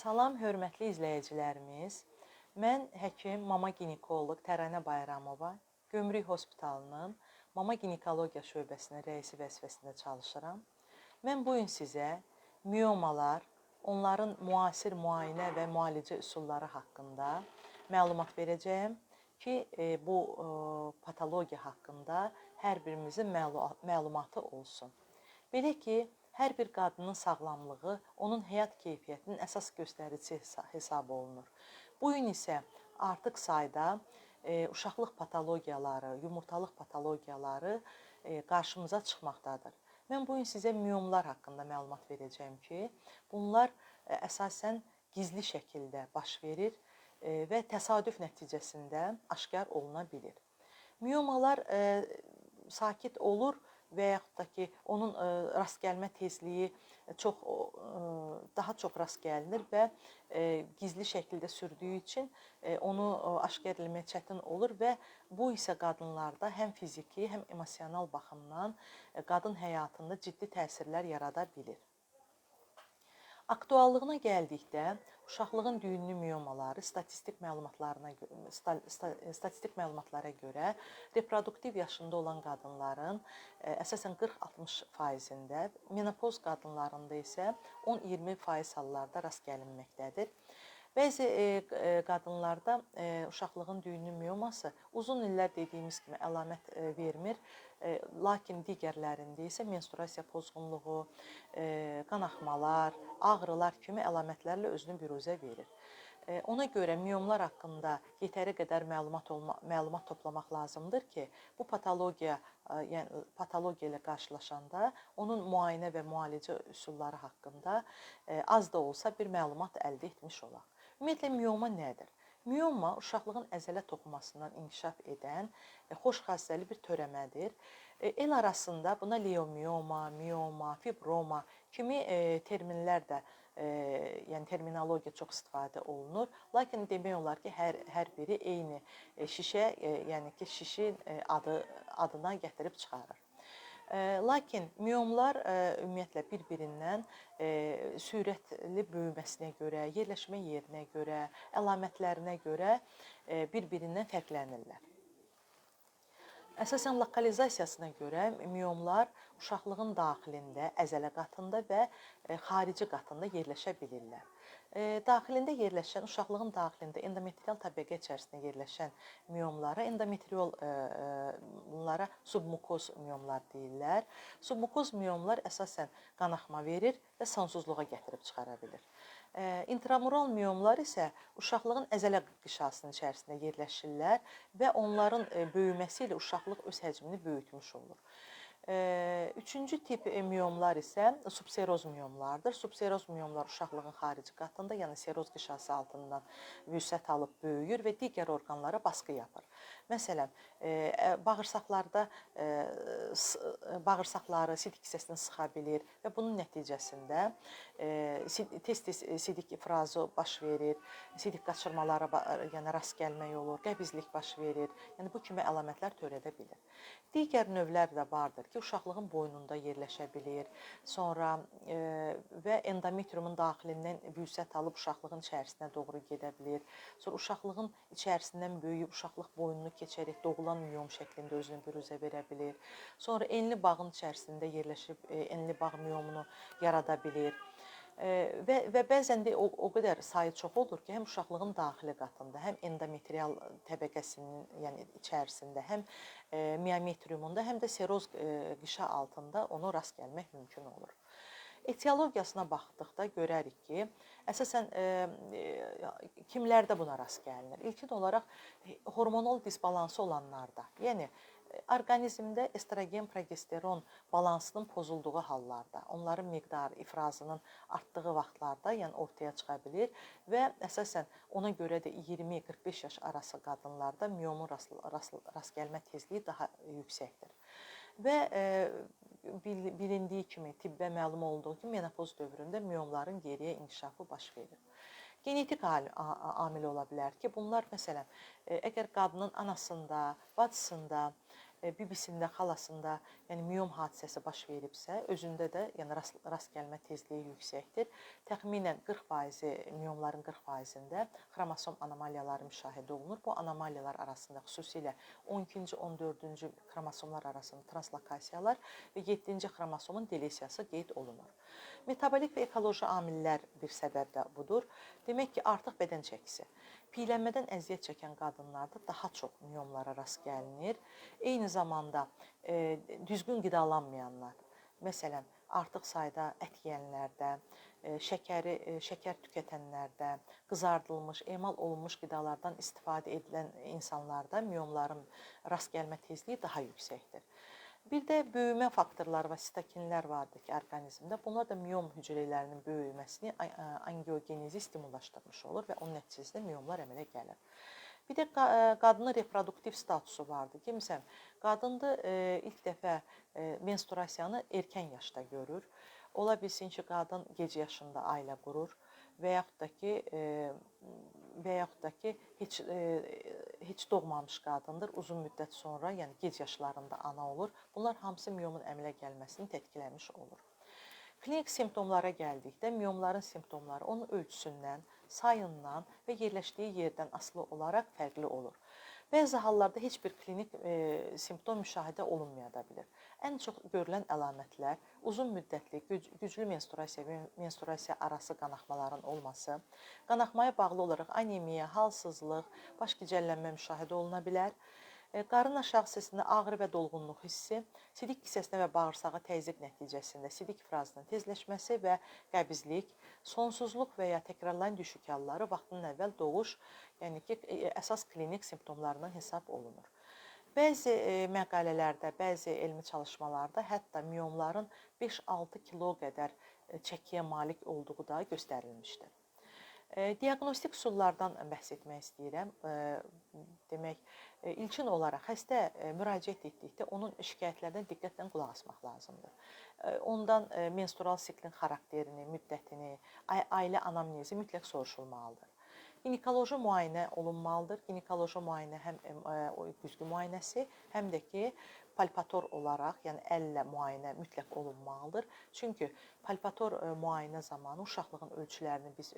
Salam hörmətli izləyicilərimiz. Mən həkim, mama ginekoloq Təranə Bayramova, Gömrük Hospitalının mama ginekologiya şöbəsinin rəisi vəzifəsində çalışıram. Mən bu gün sizə miomalar, onların müasir müayinə və müalicə üsulları haqqında məlumat verəcəyəm ki, bu patologiya haqqında hər birimizin məlumatı olsun. Belə ki, hər bir qadının sağlamlığı onun həyat keyfiyyətinin əsas göstəricisi hesab olunur. Bu gün isə artıq sayda uşaqlıq patologiyaları, yumurtalıq patologiyaları qarşımıza çıxmaqdadır. Mən bu gün sizə miomlar haqqında məlumat verəcəyəm ki, bunlar əsasən gizli şəkildə baş verir və təsadüf nəticəsində aşkar oluna bilir. Miomalar sakit olur və yaxud da ki, onun rast gəlmə tezliyi çox daha çox rast gəlinir və gizli şəkildə sürdüyü üçün onu aşkar etmək çətin olur və bu isə qadınlarda həm fiziki, həm emosional baxımdan qadın həyatında ciddi təsirlər yarada bilir. Aktuallığına gəldikdə, uşaqlığın düyünlü miomaları statistik məlumatlarına statistik məlumatlara görə reproduktiv yaşında olan qadınların əsasən 40-60%-də, menopoz qadınlarında isə 10-20% hallarda rast gəlinməkdədir. Bəzi qadınlarda uşaqlığın düyünlü mioması uzun illər dediyimiz kimi əlamət vermir. Lakin digərlərində isə menstruasiya pozğunluğu, qanaxmalar, ağrılar kimi əlamətlərlə özünü büruzə verir. Ona görə miomlar haqqında yetəri qədər məlumat toplamaq lazımdır ki, bu patologiya, yəni patologiya ilə qarşılaşanda onun müayinə və müalicə üsulları haqqında az da olsa bir məlumat əldə etmiş olaq. Ümumiyyətlə mioma nədir? Mioma uşaqlığın əzələ toxumasından inkişaf edən xoş xassəli bir törəmədir. El arasında buna leomioma, mioma, fibroma kimi terminlər də, yəni terminologiya çox istifadə olunur. Lakin demək olar ki, hər biri eyni şişə, yəni ki, şişin adına gətirib çıxarır. Lakin miomlar ümumiyyətlə bir-birindən sürətli böyüməsinə görə, yerləşmə yerinə görə, əlamətlərinə görə bir-birindən fərqlənirlər. Əsasən lokalizasiyasına görə miomlar uşaqlığın daxilində, əzələ qatında və xarici qatında yerləşə bilirlər. Daxilində yerləşən, uşaqlığın daxilində endometrial təbəqə içərisində yerləşən miomlara endometrial, bunlara submukoz miomlar deyirlər. Submukoz miomlar əsasən qanaxma verir və sansuzluğa gətirib çıxara bilir. İntramural miomlar isə uşaqlığın əzələ qişasının içərisində yerləşirlər və onların böyüməsi ilə uşaqlıq öz həcmini böyütmüş olur. Üçüncü tip miomlar isə subseroz miomlardır. Subseroz miomlar uşaqlığın xarici qatında, yəni seroz qişası altından vüsət alıb böyüyür və digər orqanlara baskı yapır. Məsələn, bağırsaqlarda bağırsaqları, sidik hissəsini sıxa bilir və bunun nəticəsində tez-tez sidik ifrazı baş verir, sidik qaçırmalara yəni rast gəlmək olur, qəbizlik baş verir. Yəni bu kimi əlamətlər törədə bilir. Digər növlər də vardır ki, uşaqlığın boynunda yerləşə bilir. Sonra və endometriumun daxilindən vüsət alıb uşaqlığın içərisinə doğru gedə bilir. Sonra uşaqlığın içərisindən böyüyüb uşaqlıq boynunu keçərək doğulan miom şəklində özünü büruzə verə bilir. Sonra enli bağın içərisində yerləşib enli bağ miomunu yarada bilir. Və bəzən də o qədər sayı çox olur ki, həm uşaqlığın daxili qatında, həm endometrial təbəqəsinin, yəni içərisində, həm miometriumunda, həm də seroz qişa altında onu rast gəlmək mümkün olur. Etiologiyasına baxdıqda görərik ki, əsasən kimlərdə buna rast gəlinir? İlkin olaraq hormonal disbalansı olanlarda, yəni orqanizmdə estrogen, progesteron balansının pozulduğu hallarda, onların miqdarı, ifrazının artdığı vaxtlarda, yəni ortaya çıxa bilir və əsasən ona görə də 20-45 yaş arası qadınlarda miomun rast gəlmə tezliyi daha yüksəkdir. Və bilindiyi kimi, tibbə məlum olduğu kimi menopoz dövründə miomların geriyə inkişafı baş verir. Genetik amil ola bilər ki, bunlar məsələn, əgər qadının anasında, bacısında bibisində, xalasında, yəni miyom hadisəsi baş veribsə, özündə də yəni rast gəlmə tezliyi yüksəkdir. Təxminən 40%, miyomların 40%-də xromosom anomaliyaları müşahidə olunur. Bu anomaliyalar arasında xüsusilə 12-ci, 14-cü xromosomlar arasında translokasiyalar və 7-ci xromosomun delesiyası qeyd olunur. Metabolik və ekoloji amillər bir səbəb də budur. Demək ki, artıq bədən çəkisi. Piylənmədən əziyyət çəkən qadınlarda daha çox miyomlara rast gəlinir. Eyni zamanda düzgün qidalanmayanlar, məsələn, artıq sayda ət yeyənlərdə, şəkər tükətənlərdə, qızardılmış, emal olunmuş qidalardan istifadə edilən insanlarda miyomların rast gəlmə tezliyi daha yüksəkdir. Bir də böyümə faktorları və sitokinlər vardır ki, orqanizmdə. Bunlar da miyom hüceyrələrinin böyüməsini, angiogenezi stimullaşdırmış olur və onun nəticəsində miyomlar əmələ gəlir. Bir də qadının reproduktiv statusu vardır ki, məsələn, qadındır, ilk dəfə menstruasiyanı erkən yaşda görür. Ola bilsin ki, qadın gec yaşında ailə qurur və yaxud da ki, heç doğmamış qadındır, uzun müddət sonra, yəni gec yaşlarında ana olur. Bunlar hamısı miyomun əmələ gəlməsini tətikləmiş olur. Klinik simptomlara gəldikdə, miyomların simptomları onun ölçüsündən, sayından və yerləşdiyi yerdən asılı olaraq fərqli olur. Bəzi hallarda heç bir klinik simptom müşahidə olunmaya da bilər. Ən çox görülən əlamətlər uzun müddətli güclü menstruasiya və menstruasiya arası qanaxmaların olması, qanaxmaya bağlı olaraq anemiya, halsızlıq, baş gicəllənmə müşahidə oluna bilər. Qarın aşağı hissəsində ağrı və dolğunluq hissi, sidik kisəsinə və bağırsağa təzyiq nəticəsində sidik ifrazının tezləşməsi və qəbizlik, sonsuzluq və ya təkrarlayan düşük halları vaxtından əvvəl doğuş, yəni ki, əsas klinik simptomlarından hesab olunur. Bəzi məqalələrdə, bəzi elmi çalışmalarda hətta miyomların 5-6 kilo qədər çəkiyə malik olduğu da göstərilmişdir. Diaqnostik üsullardan bəhs etmək istəyirəm. Demək, ilkin olaraq xəstə müraciət etdikdə onun şikayətlərinə diqqətlə qulaq asmaq lazımdır. Ondan menstrual siklin xarakterini, müddətini, ailə anamnezi mütləq soruşulmalıdır. Ginekoloji müayinə olunmalıdır. Ginekoloji müayinə həm güzgü müayinəsi, həm də ki, palpator olaraq, yəni əllə müayinə mütləq olunmalıdır. Çünki palpator müayinə zamanı uşaqlığın ölçülərini biz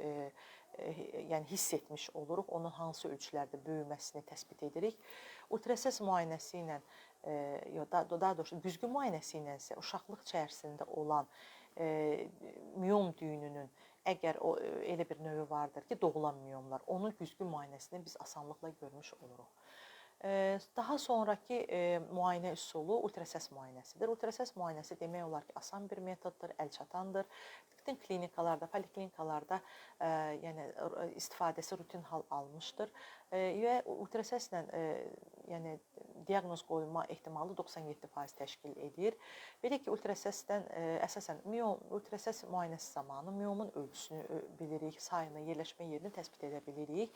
hiss etmiş oluruq, onun hansı ölçülərdə böyüməsini təsbit edirik. Ultrasəs müayinəsi ilə, daha doğrusu güzgü müayinəsi ilə isə uşaqlıq içərisində olan miyom düyününün, əgər o elə bir növü vardır ki, doğulan miyomlar, onun güzgü müayinəsini biz asanlıqla görmüş oluruq. Daha sonraki müayinə üsulu ultrasəs müayinəsidir. Ultrasəs müayinəsi demək olar ki, asan bir metoddur, əlçatandır. Bütün klinikalarda, poliklinikalarda istifadəsi rutin hal almışdır. Və ultrasəslə diaqnoz qoyma ehtimalı 97% təşkil edir. Belə ki, ultrasəsdən əsasən ultrasəs müayinəsi zamanı miyomun ölçüsünü bilirik, sayını, yerləşmə yerini təsbit edə bilirik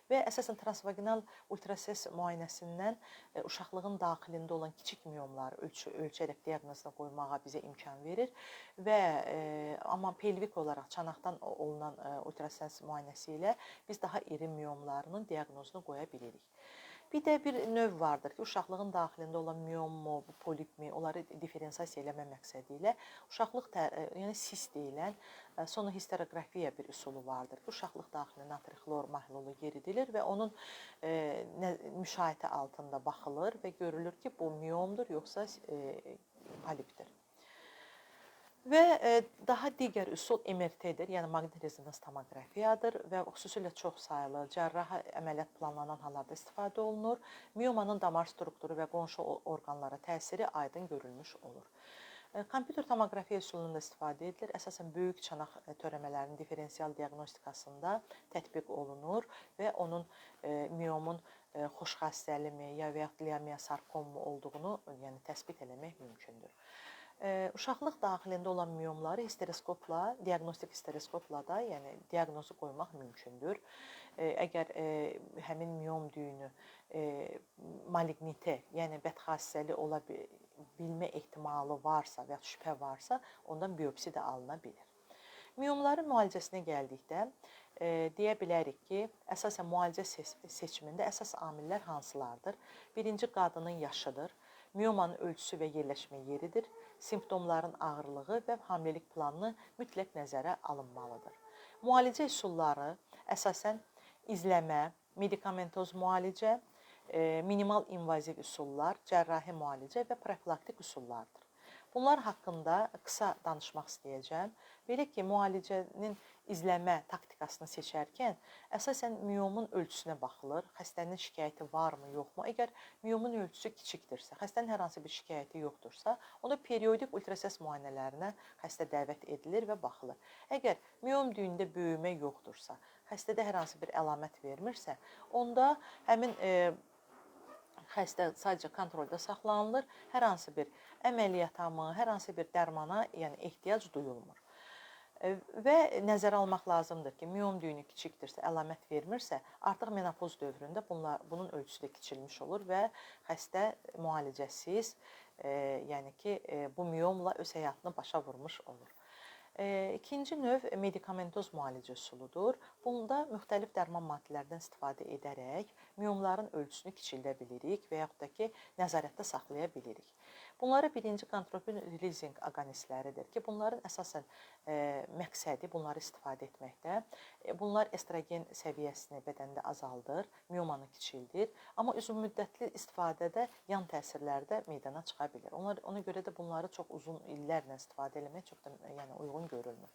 və əsasən transvaginal ultrasəs müayinəsindən uşaqlığın daxilində olan kiçik miyomları ölçərək diaqnozunu qoymağa bizə imkan verir və amma pelvik olaraq çanaqdan olunan ultrasəs müayinəsi ilə biz daha iri miyomlarının diaqnozunu qoya bilirik. Bir də bir növ vardır ki, uşaqlığın daxilində olan miyommu, polipmi, onları diferensiasiya eləmə məqsədi ilə uşaqlıq, yəni sis deyilən sonohisteroqrafiya bir üsulu vardır ki, uşaqlıq daxilində natrixlor mahlulu yeridilir və onun müşahidə altında baxılır və görülür ki, bu miyomdur yoxsa polipdir. Və daha digər üsul MRT-dir, yəni maqnit rezonans tomoqrafiyadır və xüsusilə çox saylı cərrahi əməliyyat planlanan hallarda istifadə olunur. Miyomanın damar strukturu və qonşu orqanlara təsiri aydın görülmüş olur. Kompüter tomoqrafiya üsulunda istifadə edilir. Əsasən böyük çanaq törəmələrinin diferensial diaqnostikasında tətbiq olunur və onun miyomun xoşxassəlimi ya və yaxud leiomyosarkommu olduğunu təsbit eləmək mümkündür. Uşaqlıq daxilində olan miyomları histeroskopla, diaqnostik histeroskopla da, yəni diaqnozu qoymaq mümkündür. Əgər həmin miyom düyünü malignite, yəni bədxassəli ola bilmə ehtimalı varsa və ya şübhə varsa, ondan biopsi də alına bilir. Miyomların müalicəsinə gəldikdə, deyə bilərik ki, əsasən müalicə seçimində əsas amillər hansılardır? Birinci, qadının yaşıdır. Miomanın ölçüsü və yerləşmə yeridir. Simptomların ağırlığı və hamiləlik planını mütləq nəzərə alınmalıdır. Müalicə üsulları əsasən izləmə, medikamentoz müalicə, minimal invaziv üsullar, cərrahi müalicə və profilaktik üsullardır. Bunlar haqqında qısa danışmaq istəyəcəm. Belə ki, müalicənin izləmə taktikasını seçərkən əsasən miomun ölçüsünə baxılır. Xəstənin şikayəti varmı, yoxmu? Əgər miomun ölçüsü kiçikdirsə, xəstənin hər hansı bir şikayəti yoxdursa, onda periodik ultrasəs müayinələrinə xəstə dəvət edilir və baxılır. Əgər miom düyündə böyümə yoxdursa, xəstədə hər hansı bir əlamət vermirsə, onda həmin xəstə sadəcə kontrolda saxlanılır. Hər hansı bir əməliyyata mı, hər hansı bir dərmana, yəni ehtiyac duyulmur. Və nəzərə almaq lazımdır ki, miom düyünü kiçikdirsə, əlamət vermirsə, artıq menopoz dövründə bunun ölçüsü də kiçilmiş olur və xəstə müalicəsiz, yəni ki, bu miomla öz həyatını başa vurmuş olur. İkinci növ medikamentoz müalicə üsuludur. Bunda müxtəlif dərman maddələrdən istifadə edərək miomların ölçüsünü kiçildə bilirik və yaxud da ki, nəzarətdə saxlaya bilirik. Bunlara birinci kontropin releasing agonistləridir ki, bunların əsasən məqsədi bunları istifadə etməkdə. Bunlar estrogen səviyyəsini bədəndə azaldır, miomanı kiçildir, amma uzunmüddətli istifadədə yan təsirlər də meydana çıxa bilir. Ona görə də bunları çox uzun illərlə istifadə eləmək çox da, yəni uyğun görülmür.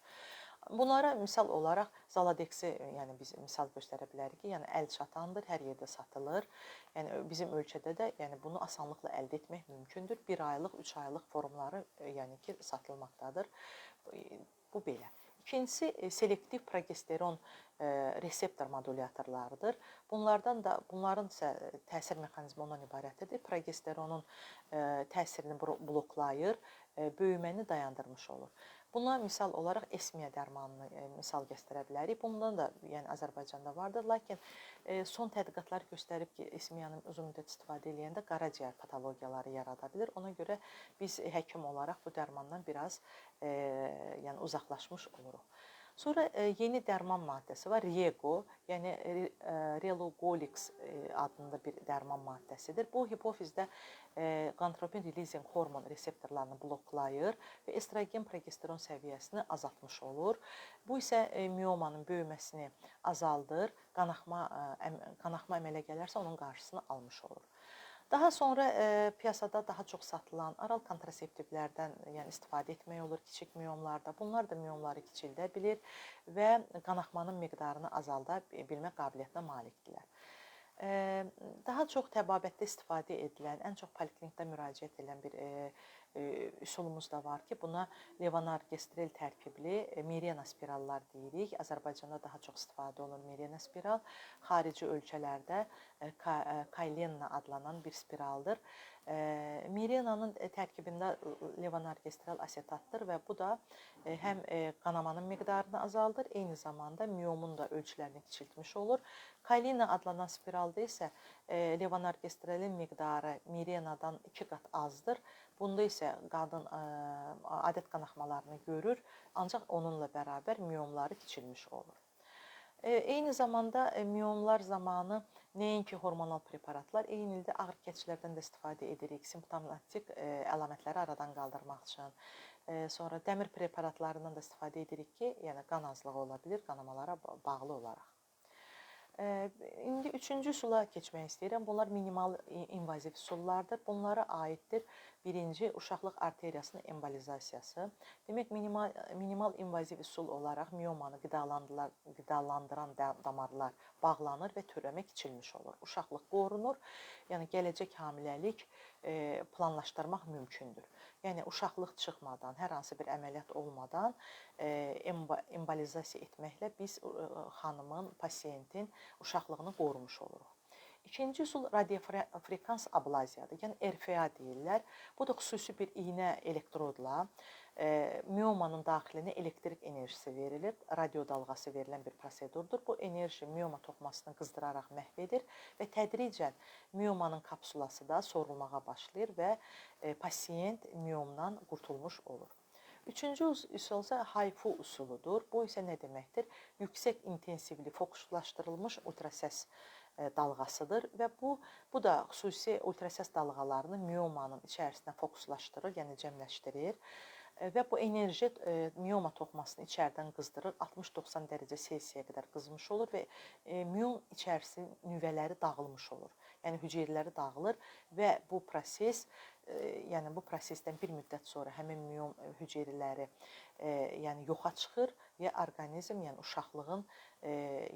Bunlara misal olaraq Zoladex-i, yəni biz misal göstərə bilərik ki, yəni əl çatandır, hər yerdə satılır. Yəni bizim ölkədə də, yəni bunu asanlıqla əldə etmək mümkündür. 1 aylıq, 3 aylıq formları, yəni ki, satılmaqdadır. Bu belə. İkincisi selektiv progesteron reseptor modulyatorlarıdır. Bunların isə təsir mexanizmi ondan ibarətdir. Progesteronun təsirini bloklayır, böyüməni dayandırmış olur. Buna misal olaraq Esmiya dərmanını misal göstərə bilərik. Bundan da, yəni Azərbaycanda vardır. Lakin son tədqiqatlar göstərib ki, Esmiyanın uzun müddət istifadə eləyəndə qaraciyər patologiyaları yarada bilir. Ona görə biz həkim olaraq bu dərmandan biraz yəni uzaqlaşmış oluruq. Sonra yeni dərman maddəsi var, Riego, yəni Relugolix adında bir dərman maddəsidir. Bu hipofizdə kontropin releasing hormon reseptorlarını bloklayır və estrogen progesteron səviyyəsini azaltmış olur. Bu isə miomanın böyüməsini azaldır, qanaxma əmələ gələrsə onun qarşısını almış olur. Daha sonra piyasada daha çox satılan oral kontraseptivlərdən, yəni istifadə etmək olur kiçik miomlarda. Bunlar da miomları kiçildə bilir və qanaxmanın miqdarını azalda bilmə qabiliyyətinə malikdirlər. Daha çox təbabətdə istifadə edilən, ən çox poliklinikdə müraciət edilən bir üsulumuz da var ki, buna levonorgestrel tərkibli Mirena spirallar deyirik. Azərbaycanda daha çox istifadə olunur Mirena spiral. Xarici ölkələrdə Kylenna adlanan bir spiraldır. Mirenanın tərkibində levonorgestrel asetatdır və bu da həm qanamanın miqdarını azaldır, eyni zamanda miomun da ölçülərini kiçiltmiş olur. Kylenna adlanan spiralda isə levonorgestrelin miqdarı Mirenadan 2 qat azdır. Bunda isə qadın adət qanaxmalarını görür, ancaq onunla bərabər miomları kiçilmiş olur. Eyni zamanda miomlar zamanı nəinki hormonal preparatlar, eyni ildə ağrı kəsicilərdən də istifadə edirik, simptomatik əlamətləri aradan qaldırmaq üçün. Sonra dəmir preparatlarından da istifadə edirik ki, yəni qan azlığı ola bilir, qanamalara bağlı olaraq. İndi üçüncü üsula keçmək istəyirəm. Bunlar minimal invaziv üsullardır. Bunlara aiddir birinci uşaqlıq arteriyasının embolizasiyası. Demək, minimal invaziv üsul olaraq miomanı qidalandıran damarlar bağlanır və törəmə kiçilmiş olur. Uşaqlıq qorunur, yəni gələcək hamiləlik planlaşdırmaq mümkündür. Yəni uşaqlıq çıxmadan, hər hansı bir əməliyyat olmadan embolizasiya etməklə biz xanımın, pasiyentin uşaqlığını qorumuş oluruq. İkinci üsul radiofrekans ablaziyadır, yəni RFA deyirlər. Bu da xüsusi bir iynə elektrodla miomanın daxilinə elektrik enerjisi verilir. Radio dalğası verilən bir prosedurdur. Bu enerji mioma toxumasını qızdıraraq məhv edir və tədricən miomanın kapsulası da sorulmağa başlayır və pasiyent miomdan qurtulmuş olur. Üçüncü üsul isə HIFU üsuludur. Bu isə nə deməkdir? Yüksək intensivli fokuslaşdırılmış ultrasəs dalğasıdır və bu da xüsusi ultrasəs dalğalarını miomanın içərisinə fokuslaşdırır, yəni cəmləşdirir. Və bu enerji mioma toxumasını içəridən qızdırır. 60-90 dərəcə Selsiyə qədər qızmış olur və miom içərisi nüvələri dağılmış olur. Yəni hüceyrələri dağılır və bu proses, yəni bu prosesdən bir müddət sonra həmin miom hüceyrələri yəni yoxa çıxır və orqanizm, yəni uşaqlığın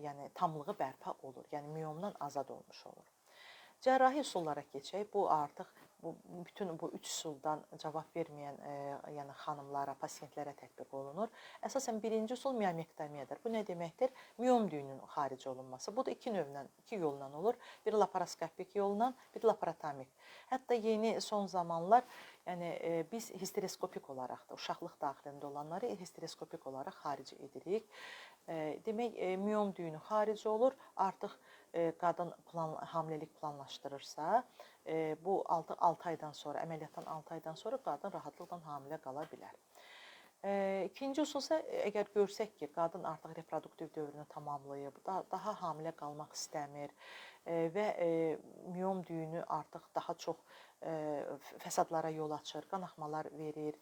yəni tamlığı bərpa olur. Yəni miomdan azad olmuş olur. Cərrahi üsullara keçək. Bu artıq bu bütün bu üç üsuldan cavab verməyən yəni xanımlara, pasientlərə tətbiq olunur. Əsasən birinci üsul miomektomiyadır. Bu nə deməkdir? Miom düyünün xaric olunması. Bu da iki növlə, iki yolla olur. Biri laparoskopik yolla, biri laparotomik. Hətta yeni son zamanlar yəni biz histeroskopik olaraq da uşaqlıq daxilində olanları histeroskopik olaraq xaric edirik. Demək, miom düyünü xaric olur. Artıq qadın hamiləlik planlaşdırırsa, bu 6 aydan sonra, əməliyyatdan 6 aydan sonra qadın rahatlıqla hamilə qala bilər. İkinci üsul isə əgər görsək ki, qadın artıq reproduktiv dövrünü tamamlayıb, daha hamilə qalmaq istəmir və miom düyünü artıq daha çox fəsadlara yol açır, qanaxmalar verir,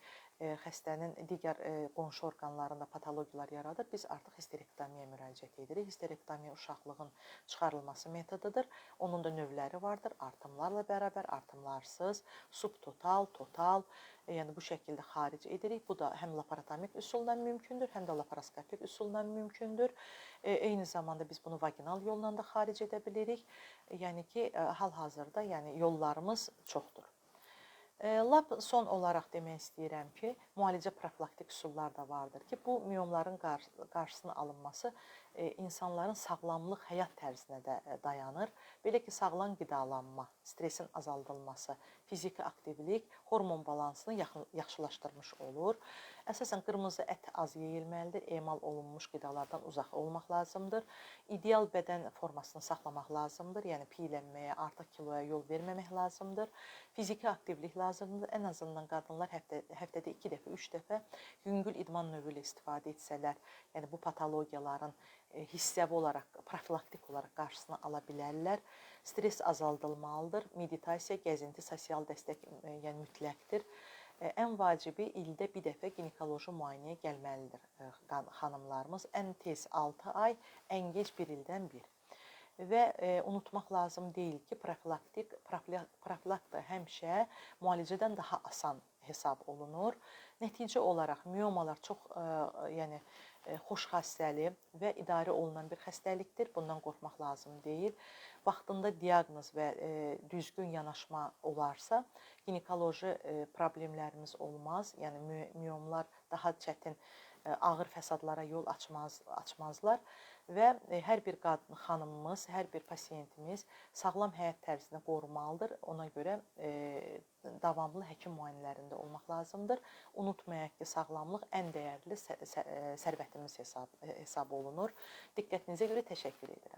xəstənin digər qonşu orqanlarında patologiyalar yaradır. Biz artıq histerektomiyaya müraciət edirik. Histerektomiya uşaqlığın çıxarılması metodudur. Onun da növləri vardır. Artımlarla bərabər, artımlarsız, subtotal, total, yəni bu şəkildə xaric edirik. Bu da həm laparotomik üsulla mümkündür, həm də laparoskopik üsulla mümkündür. Eyni zamanda biz bunu vaginal yolla da xaric edə bilirik. Yəni ki, hal-hazırda yəni yollarımız çoxdur. Lap son olaraq demək istəyirəm ki, müalicə profilaktik üsullar da vardır ki, bu miomların qarşısının alınması insanların sağlamlıq həyat tərzinə də dayanır. Belə ki, sağlam qidalanma, stresin azaldılması, fiziki aktivlik hormon balansını yaxşılaşdırmış olur. Əsasən qırmızı ət az yeyilməlidir, emal olunmuş qidalardan uzaq olmaq lazımdır. İdeal bədən formasını saxlamaq lazımdır, yəni piylənməyə, artıq kiloya yol verməmək lazımdır. Fiziki aktivlik lazımdır. Ən azından qadınlar həftədə 2 dəfə, 3 dəfə yüngül idman növü ilə istifadə etsələr, yəni bu patologiyaların hissəvi olaraq, profilaktik olaraq qarşısını ala bilərlər. Stres azaldılmalıdır. Meditasiya, gəzinti, sosial dəstək yəni mütləqdir. Ən vacibi ildə bir dəfə ginekoloji müayinəyə gəlməlidir xanımlarımız. Ən tez 6 ay, ən gec 1 ildən bir. Və unutmaq lazım deyil ki, profilaktika həmişə müalicədən daha asan hesab olunur. Nəticə olaraq miomalar çox yəni xoş xassəli və idarə olunan bir xəstəlikdir. Bundan qorxmaq lazım deyil. Vaxtında diaqnoz və düzgün yanaşma olarsa, ginekoloji problemlərimiz olmaz. Yəni miomlar daha çətin, ağır fəsadlara yol açmazlar və hər bir qadın xanımımız, hər bir pasientimiz sağlam həyat tərzini qorumalıdır. Ona görə davamlı həkim müayinələrində olmaq lazımdır. Unutmayaq ki, sağlamlıq ən dəyərli sərvətimiz hesab olunur. Diqqətinizə görə təşəkkür edirəm.